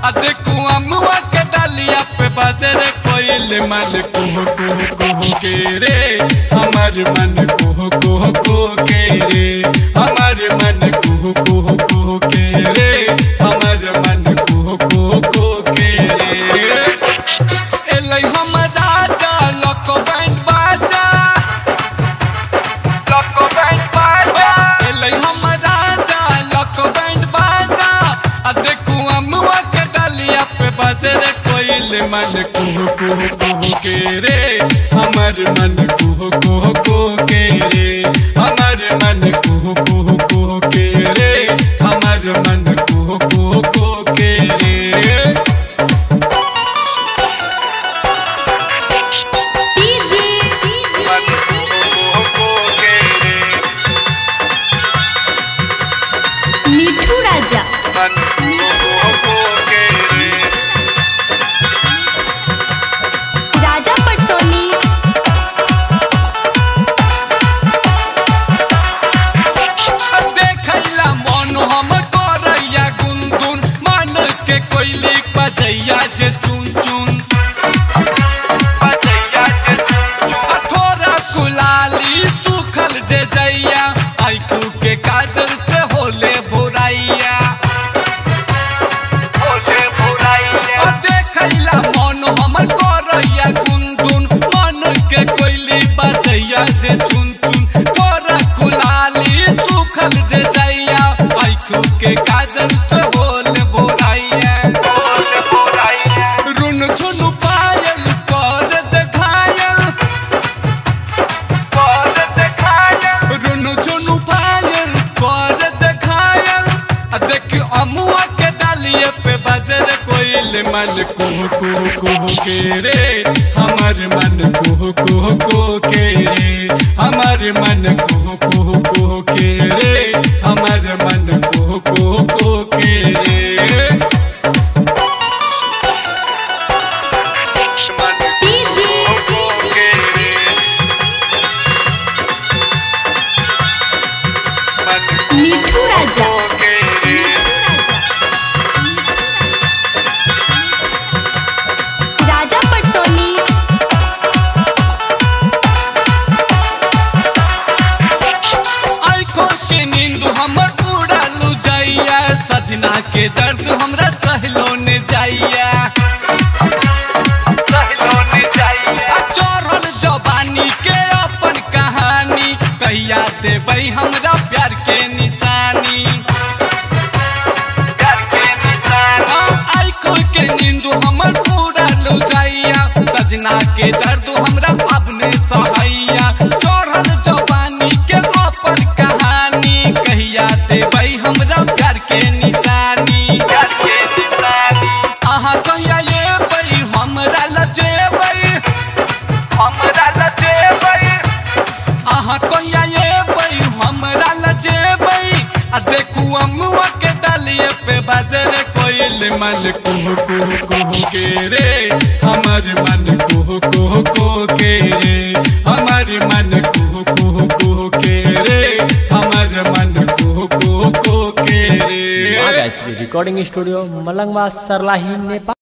आ देखू अमुआ के डालिया पे बाजे रे कोयल मन कुह कुह कुह के रे हमार मन कुह कुह कुह के रे हमार मन कुह कुह कुह के रे हमार मन कुह कुह कुह के रे। एलै हम राजा लको बैंड बाजा लको बैंड बाजा एलै हम राजा लको बैंड बाजा आ देखू अमुआ के डालिया पे बाजे रे कोयल मन कुह कुह कुह के रे हमार मन कुह कुह कुह के रे हमार मन कुह कुह कुह के रे हमार मन कुह कुह कुह के रे। मिठू राजा राजा पटसोनी। देखैला मन हमर करैया गुनगुन मन के कोयली बजैया जे चुन चुन बजैया जे चुन चुन थोड़ा कुलाली सुखल जे जैया आइकू के काजल से होले बुराइया होले बुराइया। देखैला मन हमर करैया गुनगुन मन के कोयली बजैया जे चुन चुन थोड़ा कुलाली सुखल जे जैया आइकू के काजल से होले बुराइया होले बुराइया। रुन छुनु पायल कर जे घायल कर जे घायल रुन छुनु पायल कर जे घायल आ देख अमुआ के डालिए पे बाजे रे कोयल मन कुह कुह कुह के रे हमार मन कुह कुह कुह के रे हमार मन कुह कुह कुह के रे हमार मन कुह कुह कुह के रे। मिठू राजा राजा पटसोनी। आँखों के नींद हमर उड़ालू जाइया सजना के दर्द हमरा सहलो ने जाइया सहलो ने जाइया। चढ़ल जवानी के अपन कहानी कहिया देबै हमरा प्यार के निशानी प्यार के निशानी। आँखों के नींद हमर उड़ालू जाइया सजना के दर्द हमरा अपने सहैया चढ़ल जवानी के अपन कहानी कहिया देबै हमरा प्यार के निशानी प्यार के निशानी। अहाँ कहिया एबै हमरा लजेबै हमरा लजेबै अहाँ कहिया एबै हमरा लजेबै आ देखू अमुआ के डालिए पे बाजे रे कोयल मन कुह कुह कुह के रे हमार मन कुह कुह कुह के रे हमार मन कुह कुह कुह के रे हमार मन कुह कुह कुह के रे। Gayatri recording studio Malangwa Sarlahi Nepal.